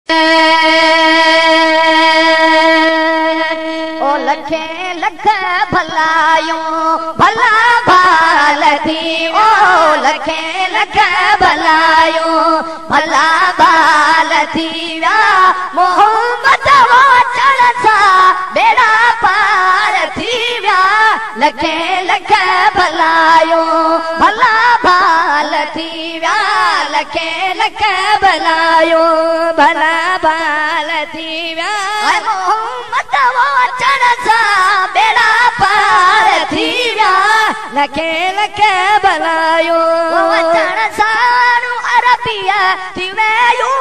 ओ लखे लख भलायूं भला भाल थी, ओ लखे लख भलायूं भला भाल थी विया। मोहम्मद अचण सां बेड़ा पार थी विया। लखे लख भलायूं भला भाल थी विया। लखे लख भलायूं भला भाल थी विया। मोहम्मद अचण सां बेड़ा पार थी विया। लखे लख भलायूं अचण सां अरबीअ थी वियूं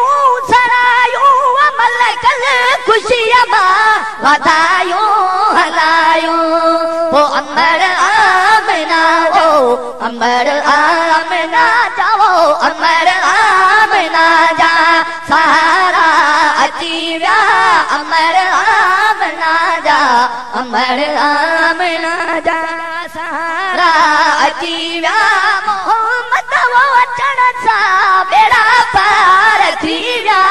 सरायूं अमल कल ख़ुशीअ मां वधायूं हलायूं। पोइ अमर आमिना ओ अमर आमिना जाओ अमर आमिना जा सहारा अची विया। अमर आमिना जा अमर आमिना जा सहारा अची विया। मोहम्मद अचण सां बेड़ा पार थी विया।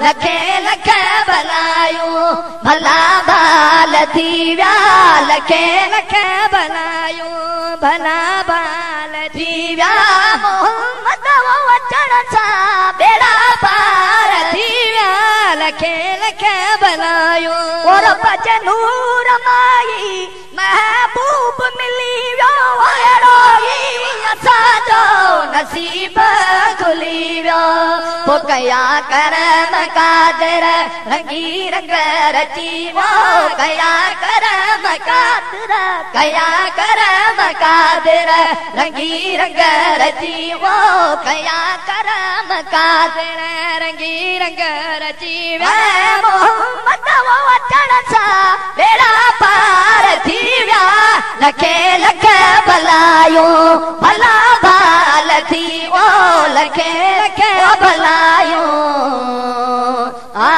लखे लख भलायूं भला भाल थी विया। लखे लख भलायूं भला भाल थी विया। मोहम्मद अचण सां बेड़ा पार थी विया। लखे लख भलायूं और बच नूर माई महबूब मिली वियो। अहिड़ो ई असांजो नसीब खुली वियो। पोइ कया करम कादिर रंगी रंग रची वियो। कया करम कादिर कया करम कादिर रंगी रंग रची वियो। कया करम कादिर रंगी रंग रची वियो। मोहम्मद अचण सां बेड़ा पार थी विया। लखे लख भलायूं भला भाल थी ओ लखे लख भलायूं। आ